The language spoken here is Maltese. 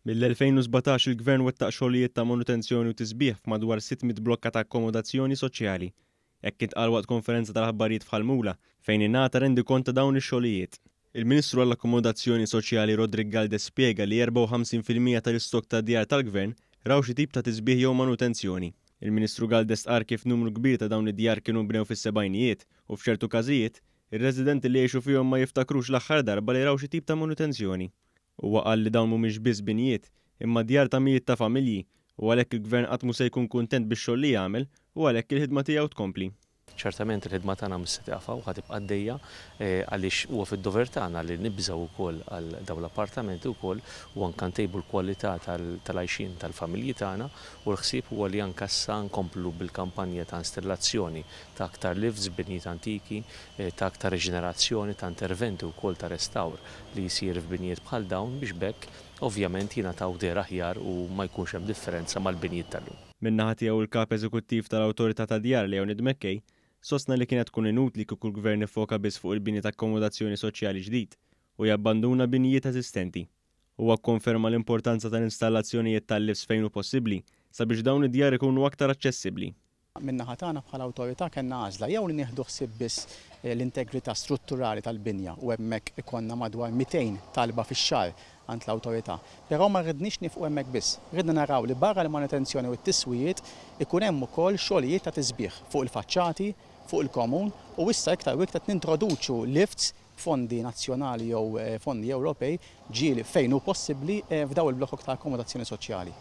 Mill-2017 il-Gvern wettaq xogħlijiet ta' manutenzjoni u tisbiħ f'madwar 600 blokka ta' akkomodazzjoni soċjali. Hekk intqal waqt konferenza tal-aħbarijiet f'Ħal Mula, fejn ingħata rendikont ta' dawn ix-xogħlijiet. Il-Ministru għall-Akkomodazzjoni Soċjali Roderick Galdes spjega li 54% tal-istokk ta' djar tal-Gvern raw xi tip ta' tisbiħ jew manutenzjoni. Il-Ministru Galdes stqarr kif numru kbir ta' dawn id-djar kienu nbnew fis-sebgħinijiet u f'ċertu każijiet, ir-residenti li jgħixu fihom ma jiftakrux l-aħħar darba li raw xi tip ta' manutenzjoni. Huwa qal li dawn mhumiex biss binjiet, imma djar ta' mijiet ta' familji u għalhekk il-Gvern qatt mhu se jkun kuntent bix-xogħol li jagħmel u għalhekk il-ħidma tiegħu tkompli. Ċertament il-ħidma tagħna mhux se tieqaf hawn, ħa tibqa' għaddejja għaliex huwa fid-dover tagħna li nibżgħu wkoll għal dawn l-appartamenti wkoll u anke ntejbu l-kwalità tal-għajxien tal-familji tagħna u l-ħsieb huwa li anke issa nkomplu bil-kampanja ta' installazzjoni ta' aktar lifts f'binjiet antiki, ta' aktar riġenerazzjoni, ta' interventi wkoll ta' restawr li jsir f'binjiet bħal dawn biex b'hekk ovvjament jingħataw dehra aħjar u ma jkunx hemm differenza mal-binjiet tal-lum. Min-naħa tiegħu l-Kap Eżekuttiv tal-Awtorità tad-Djar Leonid McKay sostna li kienet tkun inutli kieku l-Gvern iffoka biss fuq il-bini ta' akkomodazzjoni soċjali ġdid u jabbanduna binjiet eżistenti. Huwa kkonferma l-importanza tal-installazzjonijiet tal-lifts fejn hu possibbli sabiex dawn id-djar ikunu aktar aċċessibbli. Min-naħa tagħna bħala awtorità kellna għażla, jew li nieħdu ħsieb biss l-integrità strutturali tal-binja u hemmhekk ikollna madwar 200 talba fix-xahar għand l-awtorità. Però ma ridniex niefqu hemmhekk biss. Ridna naraw li barra l-manutenzjoni u t-tiswijiet ikun hemm ukoll xogħlijiet ta' tisbiħ fuq il-faċċati, fuq il-komun u issa iktar u iktar qed nintroduċu lifts b'fondi nazzjonali jew fondi Ewropej ġieli fejn hu possibbli f'dawn il-blokok ta' akkomodazzjoni soċjali.